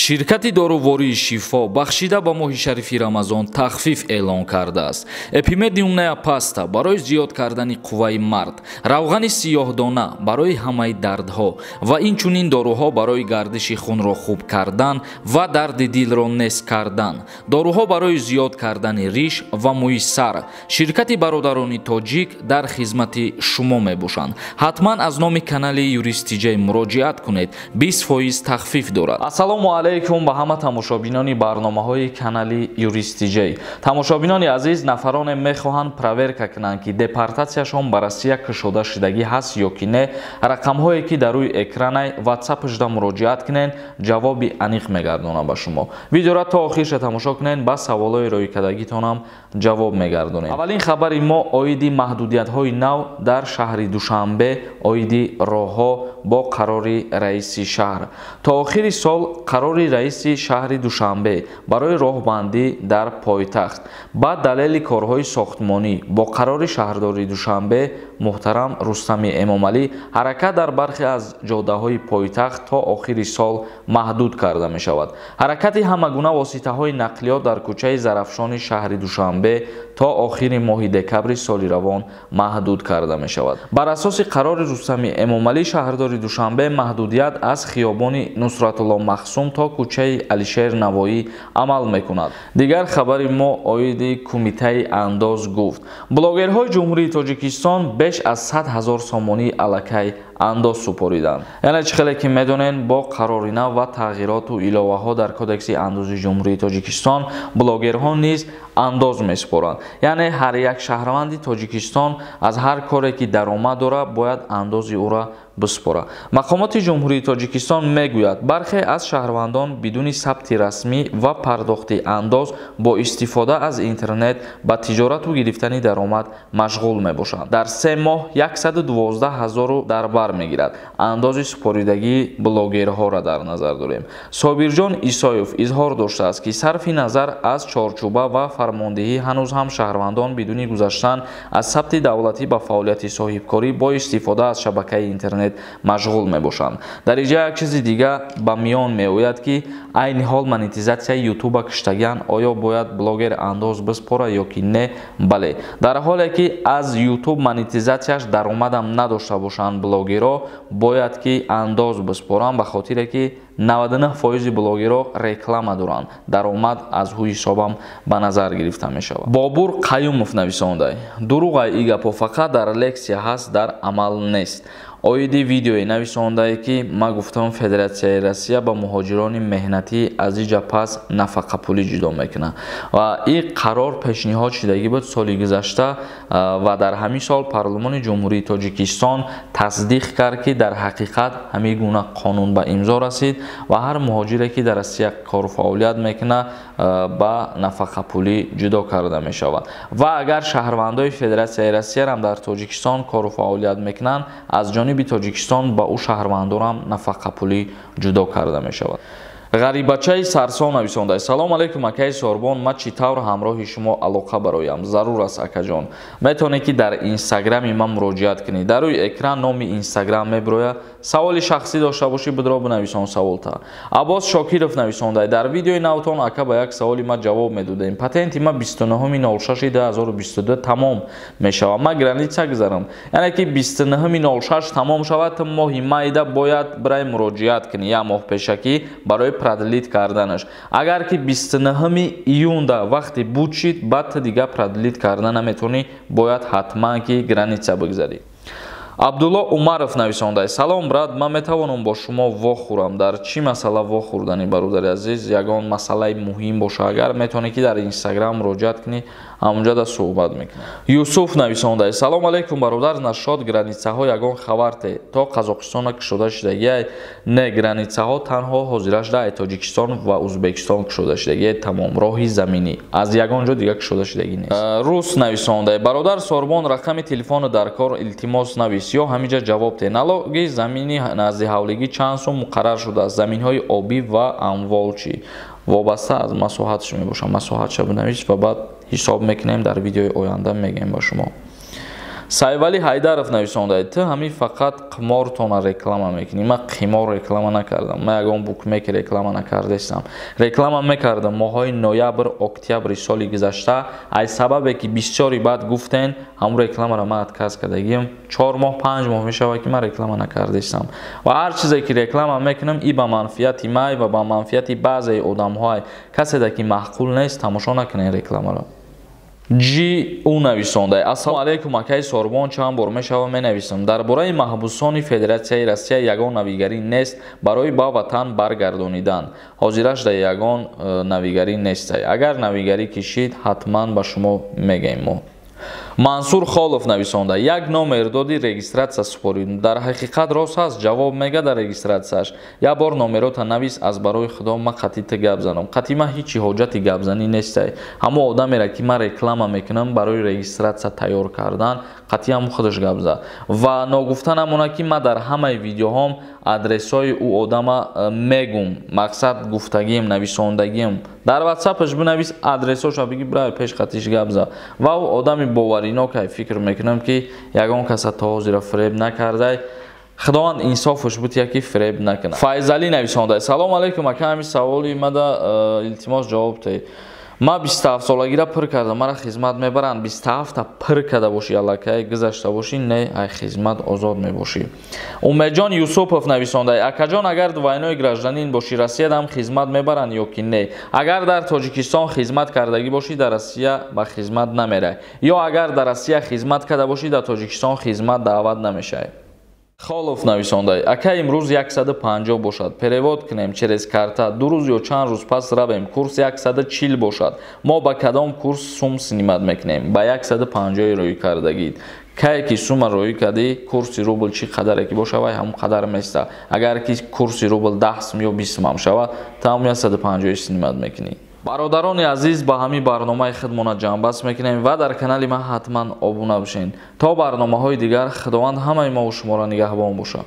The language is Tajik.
Ширкати дорувории «Шифо» бахшида ба моҳи шарифи Рамазон тахфиф эълон кардааст. Эпимедиумная паста барои зиёд кардани қувваи мард, равғани сиёҳдона барои ҳамаи дардҳо ва инчунин доруҳо барои гардиши хунро хуб кардан ва дарди дилро нест кардан, доруҳо барои зиёд кардани риш ва мӯи сар. Ширкати бародарони тоҷик дар хизмати шумо мебошанд. Ҳатман аз номи канали Юрист Тиҷай муроҷиат кунед, 20% тахфиф дорад. Ассалому алайкум ба ҳама тамошобинони барномаҳои канали Юрист Тиҷай. Тамошобинони азиз, нафароне мехоҳанд проверка кунанд, ки депортатсияшон ба Россия кушода шудагӣ ҳаст ё ки не, рақамҳое ки дар рӯи экранай ватсапашда муроҷиат кунед, ҷавоби аниқ мегардонам ба шумо. Видеора то охирша тамошо кунед, ба саволҳои рӯйкардагитонам ҷавоб мегардонем. Аввалин хабари мо оиди маҳдудиятҳои нав дар шаҳри Душанбе, оиди роҳҳо бо қарори раиси шаҳр. То охири сол қарори раиси шаҳри Душанбе барои роҳбандӣ дар пойтахт ба далели корҳои сохтмонӣ бо қарори шаҳрдори Душанбе муҳтарам Рустами Эмомалӣ ҳаракат дар бархе аз ҷодаҳои пойтахт то охири сол маҳдуд карда мешавад. Ҳаракати ҳама гуна воситаҳои нақлиёт дар кӯчаи Зарафшони шаҳри Душанбе то охири моҳи декабри соли равон маҳдуд карда мешавад. Бар асоси қарори Рустами Эмомалӣ шаҳрдори Душанбе маҳдудият аз хиёбони Нусратулло Махсум то кӯчаи Алишер Навоӣ амал мекунад. Дигар хабари мо оиди кумитаи андоз гуфт. Блогерҳои Ҷумҳурии Тоҷикистон беш аз 100 ҳазор сомонӣ аллакай андоз супориданд. Яъне чӣ хеле ки медонед, бо қарори нав ва тағйироту иловаҳо дар Кодекси андози Ҷумҳурии Тоҷикистон блогерҳо низ андоз месупоранд. Яъне ҳар як шаҳрванди Тоҷикистон аз ҳар коре ки даромад дорад, бояд андози ӯро бисупорад. Мақомоти Ҷумҳурии Тоҷикистон мегӯяд, бархе аз шаҳрвандон бидуни сабти расмӣ ва пардохти андоз бо истифода аз интернет ба тиҷорату гирифтани даромад машғул мебошанд. Дар 3 моҳ 112 ҳазору дар бар мегирад. Андози супоридагии блогерҳоро дар назар дорем. Собирҷон Исоев изҳор доштааст, ки сарфи назар аз чорчӯба ва фармондиҳӣ ҳанӯз ҳам шаҳрвандон бидуни гузаштан аз сабти давлатӣ ба фаъолияти соҳибкорӣ бо истифода аз шабакаи интернет машғул мебошанд. Дар инҷа як чизи дига ба миён меояд, ки айни ҳол монетизатсияи ютуба киштагиан, оё бояд блогер андоз биспора ё ки не? Бале, дар ҳоле ки аз ютуб монетизатсияш даромадам надошта бошанд, блогерҳо бояд ки андоз биспоранд, ба хотире ки 99% блогерҳо реклама доранд, даромад аз ҳу ҳисобам ба назар гирифта мешавад. Бобур Қаюмов нависондай: дурӯғай и гапо фақат дар лексия ҳаст, дар амал нест. Оиди видеое нависондае, ки ман гуфтам Федератсияи Россия ба муҳоҷирони меҳнатӣ аз иҷа пас нафақапулӣ ҷудо мекунад ва ин қарор пешниҳод шудагӣ буд соли гузашта ва дар ҳамин сол Парлумони Ҷумҳурии Тоҷикистон тасдиқ кард, ки дар ҳақиқат ҳамин гуна қонун ба имзо расид ва ҳар муҳоҷире ки дар Россия кору фаъолият мекунад, ба нафақапулӣ ҷудо карда мешавад. Ва агар шаҳрвандои Федератсияи Россиярам дар Тоҷикистон кору фаъолият мекунанд, аз ҷониби Тоҷикистон ба ӯ шаҳрвандорам нафақапулӣ ҷудо карда мешавад. Ғарибачаи Сарсон нависонда: салом алейкум, акаи Сорбон, ман чӣ тавр ҳамроҳи шумо алоқа бароям? Зарур аст, акаҷон. Метавонед, ки дар инстаграми ман муроҷиат кунед. Дар рӯи экран номи инстаграм мебирояд. Саволи шахсӣ дошта бошӣ, бидро бинависон саволта. Аббос Шокиров нависонда: дар видеои навтон, ака, ба як саволи ман ҷавоб медодем. Патенти ман 29.06.2022 тамом мешавад. Ман граница гузарам. Яъне ки 29.06 тамом шавад, ту моҳи майда бояд бирай муроҷиат кунӣ, як моҳ пешакӣ барои продлить карданаш. Агар ки 29 июнда вақти буд шид, баъд ту дига продлить карда наметавонӣ, бояд ҳатман ки граница бигзарӣ. Абдулло Умаров нависонда: салом, брат, ман метавонам бо шумо вохӯрам? Дар чӣ масъала вохӯрданӣ, бародари азиз? Ягон масъалаи муҳим боша, агар метавонӣ, ки дар инстаграм муроҷиат кунӣ, ҳамонҷа да суҳбат мекунӣ. Юсуф нависонда: салом алейкум, бародар, насчёт границаҳо ягон хабарте? То Қазоқистона кушода шудагиай? Не, границаҳо танҳо ҳозирашда ай Тоҷикистон ва Узбекистон кушода шудагиай, тамом. Роҳи заминӣ аз ягон ҷо дига кушода шудагӣ нест. Рус нависонда: бародар Сорбон, рақами телефону дар кор, илтимос, навис ё ҳаминҷа ҷавоб те. Налоги замини назди ҳавлигӣ чанд сум муқаррар шудааст? Заминҳои обӣ ва амвол чӣ? Вобаста аз масоҳатш мебошад. Масоҳатша бинавис ва баъд ҳисоб мекунем, дар видеои оянда мегӯем ба шумо. Сайвали Ҳайдаров нависонда: ту ҳамин фақат қимортона реклама мекунӣ. Ман қимор реклама накардам, ман ягон букмекер реклама накардастам. Реклама мекардам моҳҳои ноябр, октябри соли гузашта. Аз сабабе ки бисёри баъд гуфтен, ҳамун рекламаро ман отказ кардагим. 4 моҳ, 5 моҳ мешавад, ки ман реклама накардастам. Ва ҳар чизе ки реклама мекунам, и ба манфиати май ва ба манфиати баъзеи одамҳое. Каседа ки маъқул нест, тамошо накунед рекламаро. Ҷи ӯ нависонда: ассалому алайкум, акаи Сорбон, чанд бор мешава менависам. Дар бораи маҳбусони Федератсияи Россия ягон навигарӣ нест барои ба ватан баргардонидан? Ҳозираш дар ягон навигарӣ нестай. Агар навигарӣ кишид, ҳатман ба шумо мегӯем мо. Мансур Холов нависонда: як номер доди, регистрация супорид, дар ҳақиқат рост ҳаст? Ҷавоб мега дар регистрацияш. Як бор номерота навис, аз барои худо, ма қатъи ту гап занам. Қатъи ман ҳечи ҳоҷати гапзанӣ нестай. Ҳамо одамере ки ман реклама мекунам барои регистрация тайёр кардан, қатъи ҳамо худаш гап зад. Ва ногуфта намонад, ки ман дар ҳамаи видеоҳом адресҳои ӯ одама мегум. Мақсад, гуфтагием, нависондагием. Дар ватсапаш бинавис, адресҳоша биги, бирав пеш, қатиш гап зад. Ва ӯ одами боваринокай, фикр мекунам, ки ягон каса то ҳозира фиреб накардай. Худованд инсофаш бутия, ки фиреб накунад. Файзалӣ нависонда: салому алайкум, ака, ҳамин саволи мада илтимос ҷавоб диҳед. Ман 27 солагира пур кардам, мара хизмат мебаранд? 27-та пур карда бошӣ, аллакай гузашта бошӣ, не, ай хизмат озод мебошӣ. Умедҷон Юсупов нависонда: акаҷон, агар двойной гражданин бошӣ, Россиядам хизмат мебаранд ё ки не? Агар дар Тоҷикистон хизмат кардагӣ бошӣ, дар Россия ба хизмат намерай, ё агар дар Россия хизмат карда бошӣ, дар Тоҷикистон хизмат даъват намешавӣ. Холов нависонда: ака, имрӯз 150 бошад, перевод кунем через карта, 2 рӯз ё чанд рӯз пас равем, курс 140 бошад, мо ба кадом курс сум снимать мекунем? Ба 150 рӯй кардагид. Кае ки сума рӯй кардӣ, курси рубл чӣ қадаре ки бошад, вай ҳамон қадар места. Агар ки курси рубл 10 сум ё 20 сумам шавад, тамом 150 снимать мекунӣ. Бародарони азиз, ба ҳамин барномаи худмона ҷамъбаст мекунем ва дар канали ман ҳатман обуна бошед. То барномаҳои дигар, Худованд ҳамаи мову шуморо нигаҳбон бошад.